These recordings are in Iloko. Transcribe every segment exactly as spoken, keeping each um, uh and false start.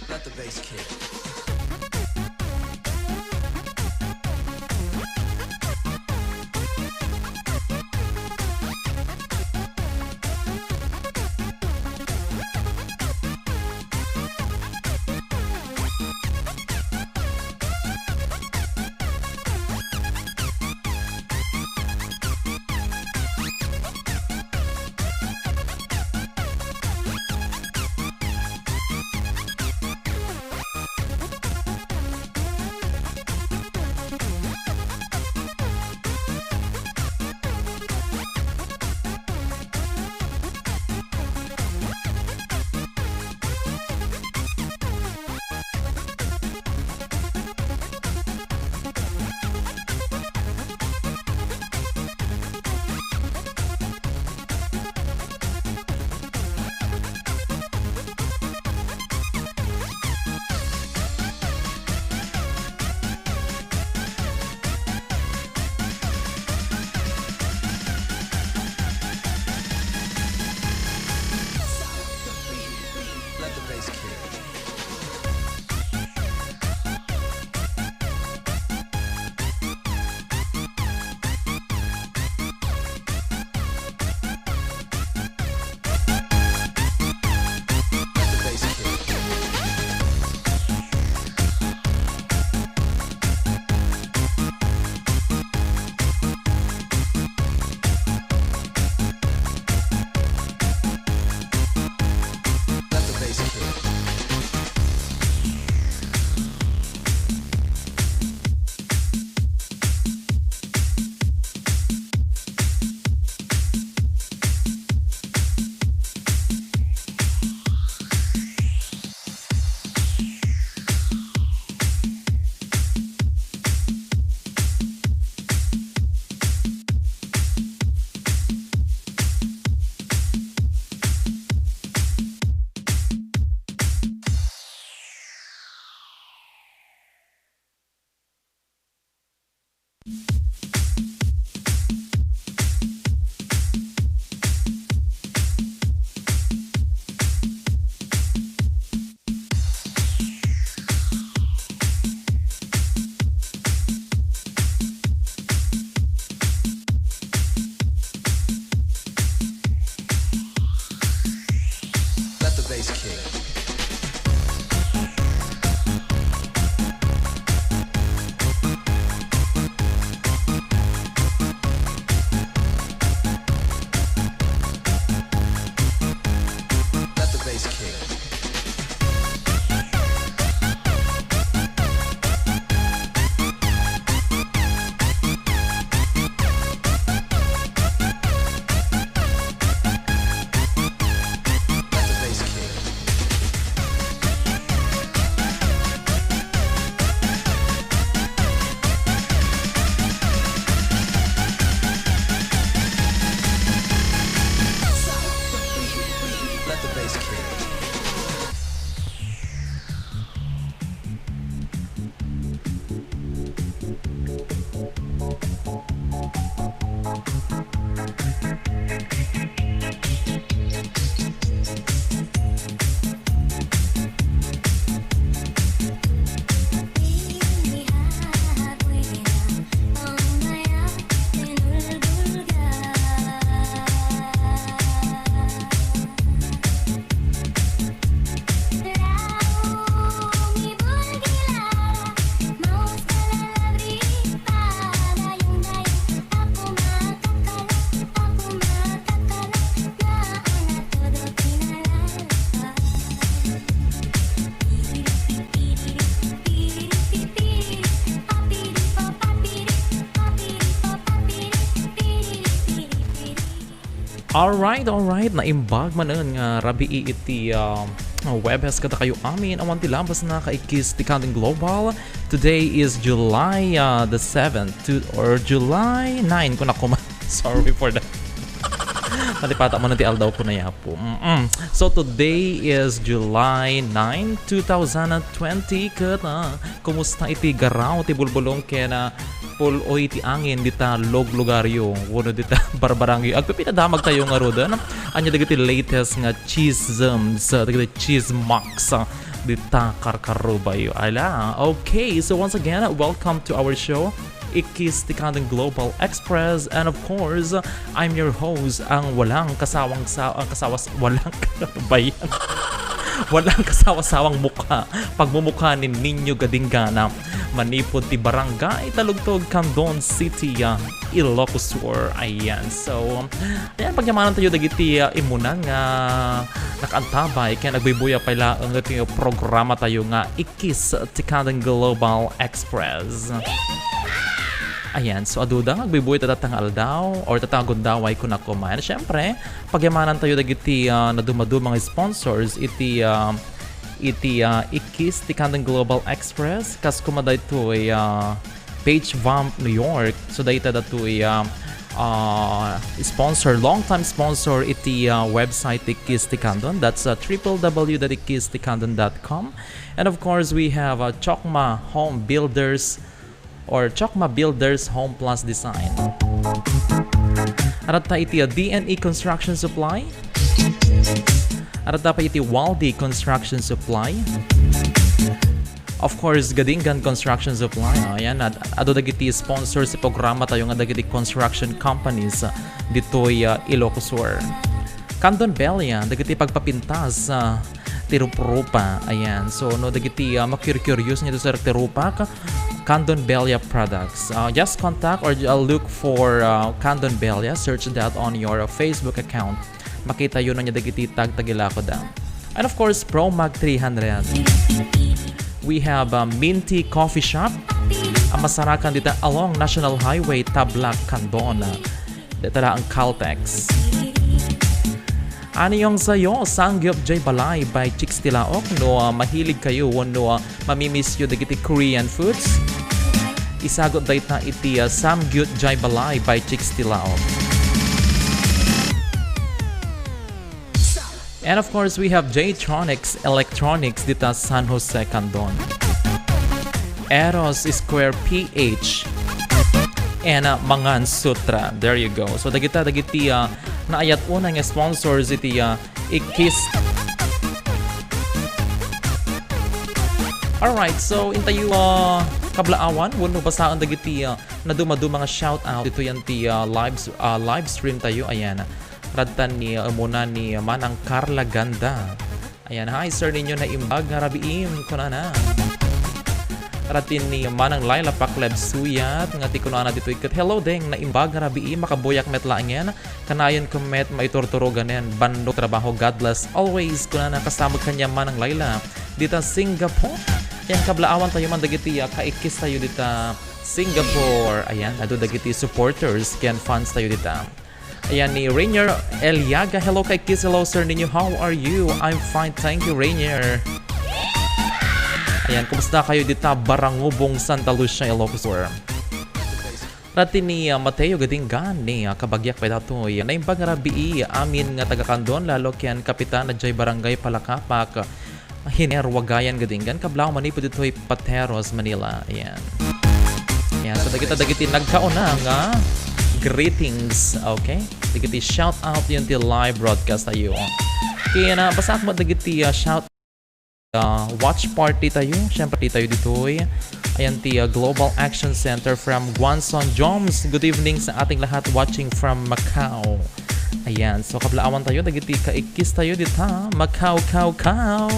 Let the bass kick. Let the bass kick. Let the bass kick. Let the bass kick. Let the bass kick. Let the bass kick. Let the bass kick. Let the bass kick. Alright, alright. Naimbag manen nga rabii iti, ah, Huwebes kadakayo amin. Awan ti labasna kaikkis ti Kandon Global. Today is July, ah, the seventh to, or July nine, kunako man. Sorry for that. Nalipata manen ti aldaw ko na yapo. Mm-mm. So today is July nine, two thousand twenty. Ket, ah, kumusta iti garaw ti bulbulong ken, ah, puloy ti angin dita luglugaryo wenno dita barbarangyo? Agpipinadamagtayo ngaruden. Ania dagiti latest nga chisms, ah, dagiti chismox, ah, dita karkarubayo? Ala, okay. So once again, welcome to our show, Ikkis ti Kandon Global Express. And of course, I'm your host, ang walang kasawang sa-, ang kasawas-, walang katabayan. Walang kasawa-sawang mukha. Pagmumukha ni Nino Gadingana. Manipud ti Barangay Talugtog, Candon City, ah, Ilocos Sur. Ayan. So, ayan, pagyamanan tayo dagiti, ah, imunan nga nakaantabay ken agbuybuya pay laeng iti programa tayo nga Ikkis ti Kandon Global Express. Ayan, so adu da nga agbuybuya ta tatang aldaw or tatang gundaway kunako man. Siyempre, pagyamanan tayo dagiti, ah, nadumaduma nga sponsors iti, ah, iti, ah, Ikkis ti Kandon Global Express. Kas kuma daytoy, ah, Page Vamp New York. So dayta datoy, ah, ah, sponsor, long time sponsor iti, ah, website ti Ikkis ti Kandon. That's, ah, triple W dot ikkis ti kandon dot com. And of course, we have, uh, Chokma Home Builders or Chokma Builders Home Plus Design. Aratta iti, uh, D N E Construction Supply. Aratta pa iti Waldi Construction Supply. Of course, Gadingan Construction Supply. Ah, ayan, at adu dagiti sponsors ti programa tayo nga dagiti construction companies, ah, ditoy, ah, Ilocos Sur. Candon Belia, dagiti pagpapintas, ah, ti ruprupa. Ayan. So, no, dagiti, ah, makir-curious nga iti rupak, Candon Belia products. Ah, just contact or, ah, look for, ah, Candon Belia. Search that on your, ah, Facebook account. Makita yo no nia dagiti tagtagilakoda. And of course, Promag three hundred. We have, ah, Minty Coffee Shop. Ang masarakan dita along National Highway, Tablac, Candon. Dita la ang Caltex. Aniong sayo, Sangyup Jay Balay by Chicks Tilaok. No, ah, mahilig kayo, no, ah, mamimiss yo dagiti Korean foods, isagot dayta iti, ah, Samgyup Jay Balay by Chicks Tilaok. And of course, we have J-Tronics Electronics dita San Jose, Candon. Eros Square P H. And, uh, Mangan Sutra. There you go. So, dagita, dagiti, uh, naayat unay nga sponsors iti, uh, Ikkis. Alright, so, intayo, uh, kablaawan, wenno basaen dagiti, uh, nadumaduma nga shout out ditoy ti, uh, live, uh, live stream tayo. Ayan. Radtan ni, uh, umuna ni Manang Carla Ganda. Ayan, "Hi, Sir Nino, naimbag nga rabiim," kunana. Radtan ni Manang Laila Pakleb Suyat, nga ti kunana ditoy ket, "Hello, Deng, naimbag nga rabiim, makabuyak met laengen. Kanayon ko met maiturturoganen, bannok trabaho, God bless always," kunana, kastamag kaniam Manang Laila. Dita Singapore. Ayan, kablaawan tayo man dagiti, ah, kaikkis tayo dita Singapore. Ayan, adu dagiti supporters ken fans tayo dita. Ayan, ni Rainier Eliaga. "Hello, kaikkis. Hello, Sir Nino. How are you?" "I'm fine, thank you, Rainier." Ayan, kumusta kayo dita Barangubong, Santa Lucia, Ilocos Sur? Radtan ni, ah, Mateo Gadingan ni, ah, kabagiak pay datoy. "Naimbag nga rabii amin nga taga Candon, lalo ken Kapitan a jay Barangay Palakapak." Hiner Wagayan Gadingan, kablaaw manipud ditoy Pateros, Manila. Ayan. Ayan, so dagita dagiti nagkauna nga greetings, okay? Dagiti shout out yun ti live broadcast tayo. Kaya na, basaak mo dagiti, ah, shout, ah, watch party tayo. Siyempre, di tayo ditoy. Ayan, ti, ah, Global Action Center from Guanzon. Joms, good evening sa ating lahat watching from Macau. Ayan, so kablaawan tayo, dagiti kaikkis tayo dita, makaw-kaw-kaw.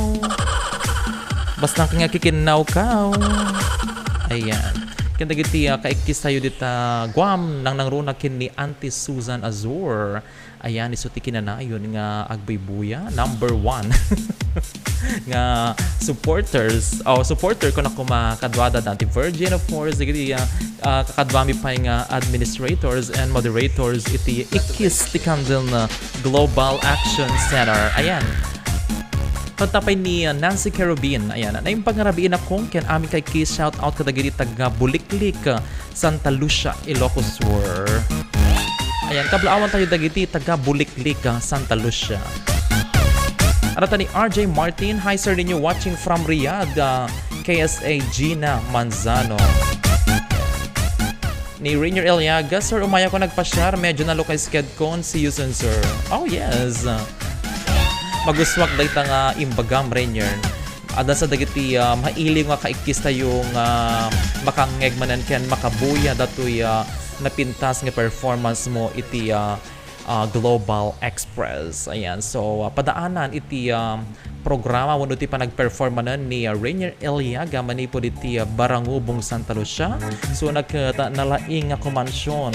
Basta ka nga kikinnaw-kaw. Ayan. Dagiti, ah, kaikkis tayo dita Guam, nangnangruna ken ni Auntie Susan Azor. Ayan, isu ti kinanayon nga agbuybuya, number one nga supporters, o supporter ko na kuma, kaduada da Auntie Virgin, of course, dagiti, ah, ah, kakaduami pay nga administrators and moderators iti Ikkis ti Candon, ah, Global Action Center. Ayan. Tattapay ni, ah, Nancy Kerubin. Ayan. Naimbag nga rabii, Kong, ken amin kaikkis, shout out kadagiti taga Buliklik, ah, Santa Lucia, Ilocos Sur. Ayan, kablaawan tayo dagiti taga Buliklik, ah, Santa Lucia. Arata ni R J Martin, "Hi, Sir Nino, watching from Riyadh, ah, K S A Gina Manzano." Ni Rainier Eliaga, "Sir, umayako nagpasiar, medyo nalukay skedkon. See you soon, sir." Oh, yes. Magustuak dayta nga imbagam, Rainier. Adda sa dagiti, ah, mailiw nga kaikkis tayo nga makangngeg manen ken makabuya datoy, ah, napintas nga performance mo iti, ah, ah, Global Express. Ayan. So, ah, padaanan iti, ah, programa wenno ti panagperform manen ni, ah, Rainier Eliaga manipud iti, ah, Barangubong, Santa Lucia. So, nagkita nalaing nga kumansion.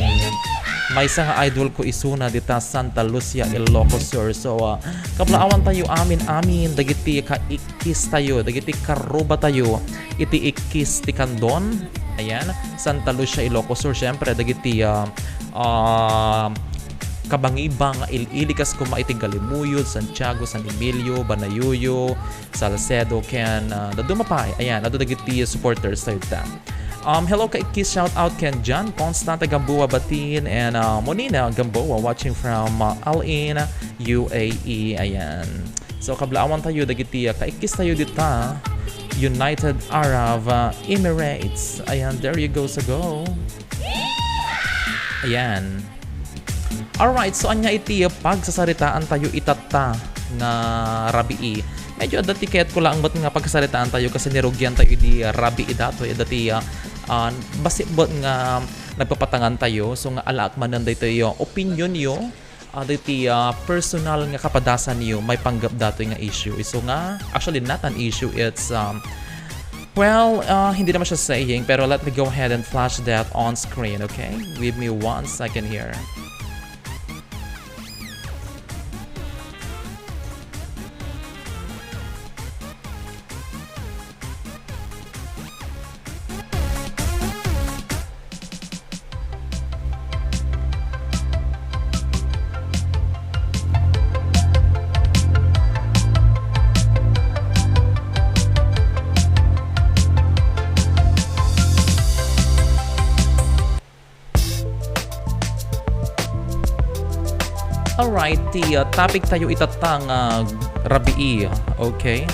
Maysa nga idol ko isuna dita Santa Lucia, Ilocos Sur. So, ah, kablaawan tayo amin-amin dagiti kaikkis tayo, dagiti karuba tayo iti Ikkis ti Candon. Ayan, Santa Lucia, Ilocos Sur. Siyempre, dagiti, ah, ah, kabangibang nga il-ili kas kuma iti Galimuyod, Santiago, San Emilio, Banayoyo, Salcedo, ken, ah, dadduma pay. Ayan, adu dagiti supporters tayo ta. Um, hello kaikkis, shout out ken John Constante Gamboa Batin and, ah, Monina Gamboa watching from, ah, Al Ain, U A E. Ayan. So, kablaawan tayo dagiti, ah, kaikkis tayo dita, United Arab, ah, Emirates. Ayan, there you go, so go. Ayan. Alright, so ania iti pagsasaritaan tayo itatta nga rabii? Medyo adda ti kayatko laeng met nga pagsasaritaan tayo kasi nirugian tayo idi rabii datoy, adda ti, ah, ah, bassit met nga nagpapatangan tayo. So nga alaak manen daytoy, ah, opinionyo, ah, daytoy, ah, personal nga kapadasanyo maipanggep datoy nga issue. Isu nga, actually, not an issue, it's, um, Well, ah, hindi naman siya saying, pero let me go ahead and flash that on screen, okay? Give me one second here. Alright, ti, ah, topic tayo itatta nga rabii, okay?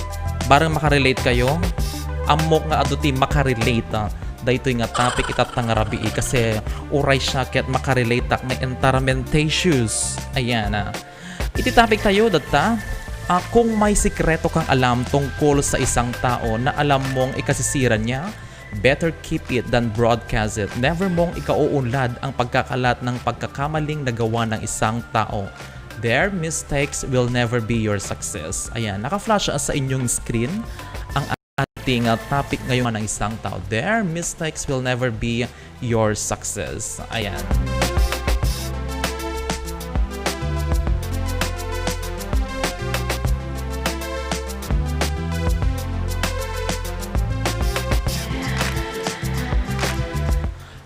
Barang makarelate kayo, ammok nga adu ti makarelate, ah, daytoy nga topic itatta nga rabii kasi uray siya ket makarelate-ak nga entertainment issues. Ayan, ah. Iti topic tayo, datta, ah, kung may sikreto kang alam tungkol sa isang tao na alam mong ikasisira niya, better keep it than broadcast it. Never mong ikauunlad ang pagkakalat ng pagkakamaling nagawa ng isang tao. Their mistakes will never be your success. Ayan, naka-flash sa inyong screen ang ating, ah, topic ngayon ng isang tao. Their mistakes will never be your success. Ayan.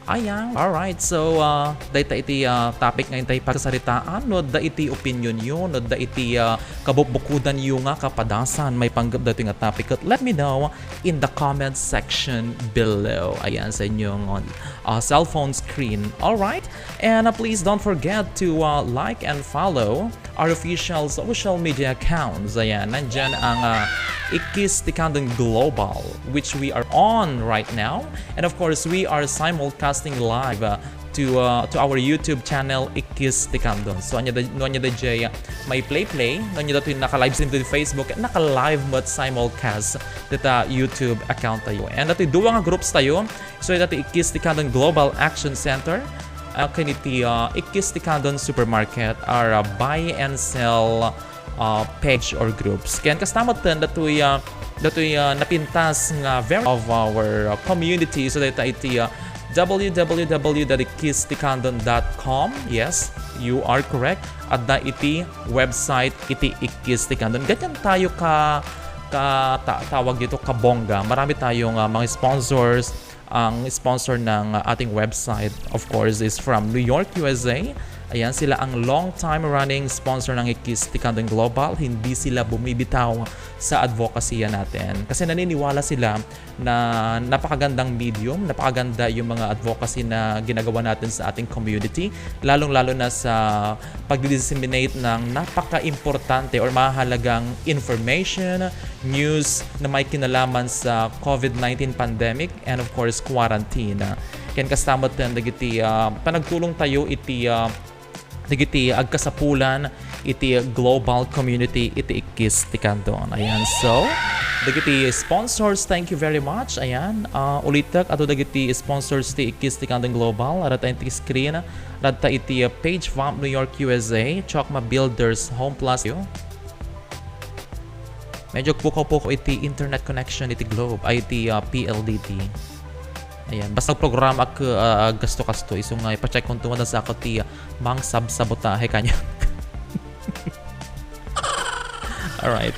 Ayan. Alright. So, ah, dayta iti, ah, topic nga intay pagsasaritaan, no, da iti opinionyo, no, da iti, ah, kabukbukodanyo nga kapadasan maipanggep daytoy nga topic. Let me know in the comment section below. Ayan, sa inyong, ah, cellphone screen. Alright? And, uh, please don't forget to, uh, like and follow our official social media accounts. Ayan, nandyan ang, uh, Ikkis ti Candon Global, which we are on right now. And of course, we are simulcasting live, uh, to, uh, to our YouTube channel, Ikkis ti Candon. So, ania da, no ania daydiay, uh, may play-play, no ania daytoy naka-live stream to Facebook, naka-live met simulcast dita YouTube account tayo. And daytoy dua nga groups tayo, So, ita ti Ikkis ti Candon Global Action Center, ah, ken iti, ah, Ikkis ti Candon Supermarket, our, ah, buy and sell, ah, page or groups. Ken kasta met ten, datoy, ah, datoy, ah, napintas nga very of our, ah, community. So, dayta iti, ah, W W W dot ikkistikandon dot com. Yes, you are correct. Adda iti website iti Ikkis ti Kandon. Ganyan tayo ka, ka ta- tawag dito, kabongga. Marami tayong ah, mga sponsors. Ang sponsor ng ah, ating website, of course, is from New York, U S A. Ayan, sila ang long time running sponsor ng Ikkis ti Kandon Global. Hindi sila bumibitaw sa advocacy natin. Kasi naniniwala sila na napakagandang medium, napakaganda yung mga advocacy na ginagawa natin sa ating community, lalong-lalo na sa pag-disseminate ng napaka-importante or mahalagang information, news na may kinalaman sa covid nineteen pandemic, and of course, quarantine. Ken kasta met dagiti ah, panagtulong tayo iti ah, dagiti agkasapulan iti global community iti Ikkis ti Kandon. Ayan, so, dagiti sponsors, thank you very much. Ayan, ah, ulitek, adu dagiti sponsors ti Ikkis ti Kandon Global, adda iti screen, adda iti ah, Page Vamp New York, U S A, Chokma Builders, Home Plus, you. Medyo pukaw-pukaw iti internet connection iti Globe, ay iti ah, P L D T. Ayan, basta programa ak ah, gasto-kasto, isu nga ipacheck ko tumadan sa ako ti ah, mang sabsabotahe kanya. Alright.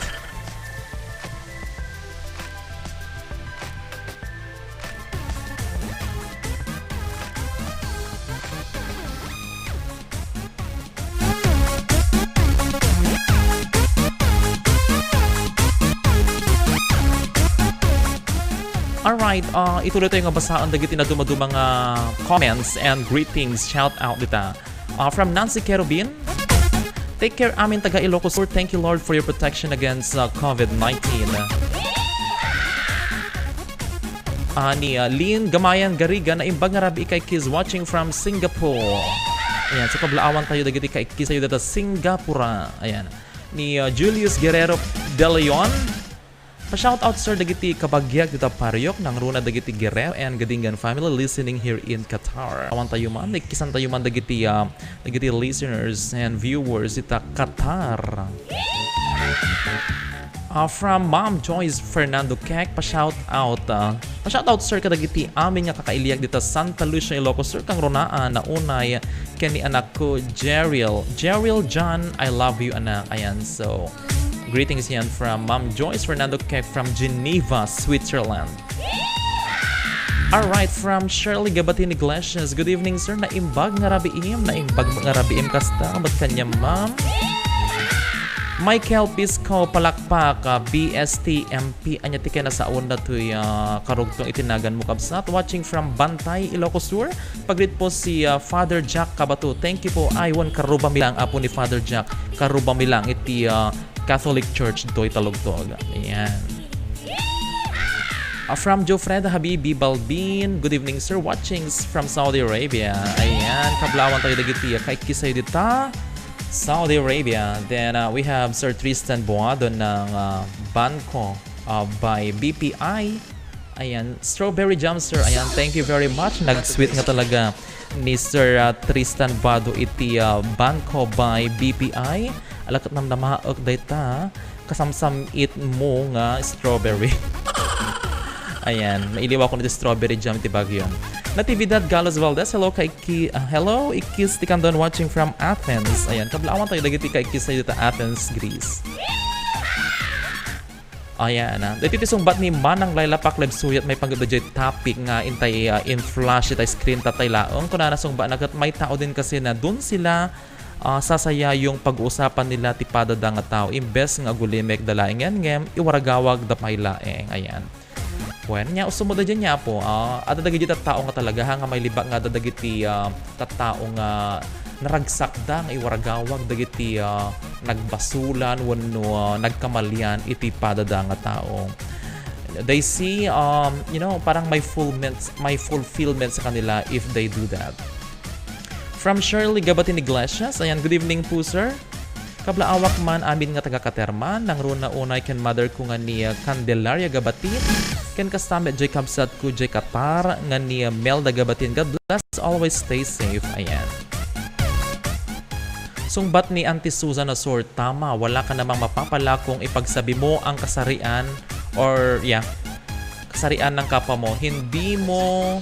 Alright, ah, ituloy tayo nga basaen dagiti nadumaduma nga comments and greetings. Shout out dita. Ah, from Nancy Kerubin, "Take care amin taga Ilocos Sur. Thank you, Lord, for your protection against ah, covid nineteen." Ah, ni ah, Lynn Gamayan Gariga, "Naimbag nga rabii, kaikkis, watching from Singapore." Ayan, so kablaawan tayo dagiti kaikkis tayo dita Singapore. Ayan. Ni ah, Julius Guerrero De Leon, "Pa-shout out, sir, dagiti kabagiak dita Pariok, nangruna dagiti Guerrero and Gadingan family listening here in Qatar." Awan tayo man, ikkisan tayo man dagiti ah, dagiti listeners and viewers ita Qatar. Ah, from Ma'am Joyce Fernando Keck, pa-shout out, ah, pa-shout out, sir, kadagiti amin nga kakailiak dita Santa Lucia, Ilocos Sur, kangrunaan, naunay ken ni anakko, Jeriel. Jeriel John, I love you, anak. Ayan, so, greetings yan from Ma'am Joyce Fernando Keck from Geneva, Switzerland. Alright, from Shirley Gabatin Iglesias, "Good evening, sir. Naimbag nga rabiim, naimbag nga rabiim kasta, ket kaniam, ma'am." Michael Pisco, palakpak, ah, B S T M P, ania ti kinasaon datoy, ah, karugtong iti naganmo, kabsat? Watching from Bantay, Ilocos Sur. Pagreet po si, ah, Father Jack Kabato. Thank you po. Ay, wen, karubami lang, apo ni Father Jack. Karubami lang iti, ah, Catholic Church, ditoy Talugtog. Ayan. Ah, from Jofreda Habibi Balbin, "Good evening, sir. Watching from Saudi Arabia." Ayan, kablaawan tayo dagiti, ah, kaikkis tayo dita Saudi Arabia. Then, ah, we have Sir Tristan Boado ng ah, Banco ah, by B P I. Ayan, strawberry jam, sir. Ayan, thank you very much. Nag-sweet nga talaga ni Sir ah, Tristan Boado iti ah, Banco by B P I. Ala ket namnamaek dayta, kasamsam-it mo nga strawberry. Ayan, mailiwakon iti strawberry jam ti Baguio. Natividad Galos Valdez, hello, kaikki-, ah, hello, ikkis ti Kandon, watching from Athens. Ayan, kablaawan tayo dagiti kaikkis tayo dita Athens, Greece. Ayan, ah. Daytoy ti sungbat ni Manang Laila Pakleb Suyat maipanggep daydiay topic nga intay ah, in-flash ita screen ta tay laeng. Kunana, sungbana ket may tao din kasi na dun sila ah, sasaya yung pag-uusapan nila ti padada nga tao, imbes nga agulimek da laengen ngem iwaragawag da pay laeng. Ayan. Wen, nia, usto mo da dyan, nia, apo. Ah, adda dagiti tattao nga talaga, ha, nga mailibak nga adda dagiti ah, tattao nga naragsakda nga iwaragawag dagiti ah, nagbasulan wenno ah, nagkamalian iti padada nga tao. They see, um, you know, parang may fulfillment, may fulfillment sa kanila if they do that. From Shirley Gabatin Iglesias, ayan, "Good evening po, sir. Kablaawak man amin nga taga Caterman, nangruna unay ken mother ko nga ni ah, Candelaria Gabatin, ken kasta met jay kabsat ko jay Qatar nga ni ah, Melda Gabatin. God bless, always stay safe." Ayan. Sungbat ni Auntie Susan Asor, "Tama, wala ka namang mapapala kung ipagsabi mo ang kasarian or, yeah, kasarian ng kapwa mo. Hindi mo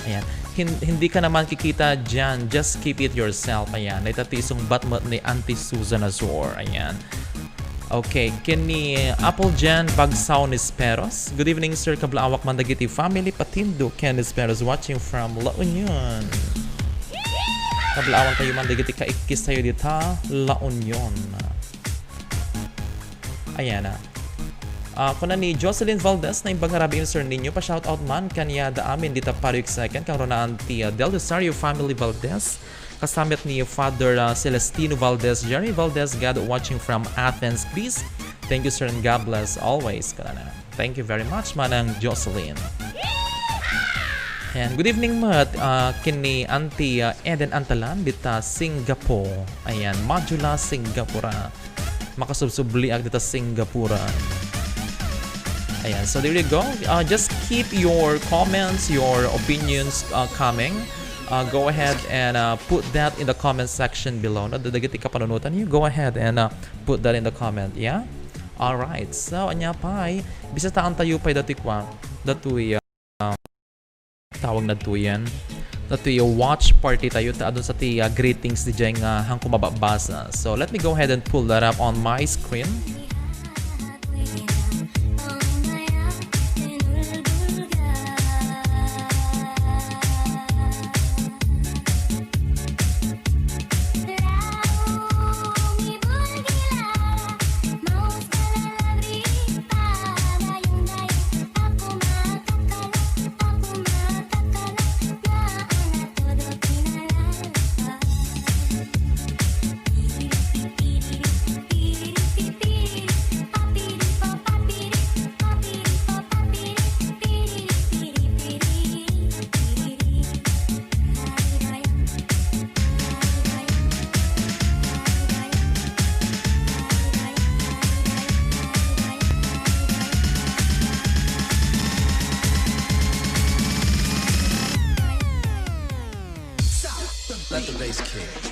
Ayan. Hin-, hindi ka naman kikita dyan. Just keep it yourself. Ayan. Dayta ti isungbat met ni Auntie Susan Azor. Ayan. Okay. Ken ni Apple Jan Bagsaw Nisperos. Good evening, sir. Kablaawak man dagiti family Patindo ken Nisperos watching from La Union. Kablaawak tayo man dagiti kaikkis tayo dita La Union. Ayan na. Ah, kuna ni Jocelyn Valdez, naimbag nga rabii, Sir Nino, pa-shoutout man kaniada amin dita Pariog Second, kang runaan ti, ah, Del Rosario family Valdez, kastammet ni Father, ah, Celestino Valdez, Jeremy Valdez, God watching from Athens, Greece. Thank you, sir, and God bless always. Kanana. Thank you very much, Manang Jocelyn. And good evening met, ah, ken ni Auntie, ah, Eden Antalan dita Singapore. Ayan, Majula, Singapore. Makasubsubliak dita Singapore. Ayan, so there you go. Uh, just keep your comments, your opinions, uh, coming. Uh, go ahead and, uh, put that in the comment section below. No? Dagiti kapanunotan you, go ahead and, uh, put that in the comment. Yeah? All right. So, ania pay, bisitaentayo pay datoy kua, datoy, uh, tawag na datoyen. Datoy watch party tayo, ta adun sa ti, ah, greetings diay nga haanko mababasa. So, let me go ahead and pull that up on my screen. Let the bass kick.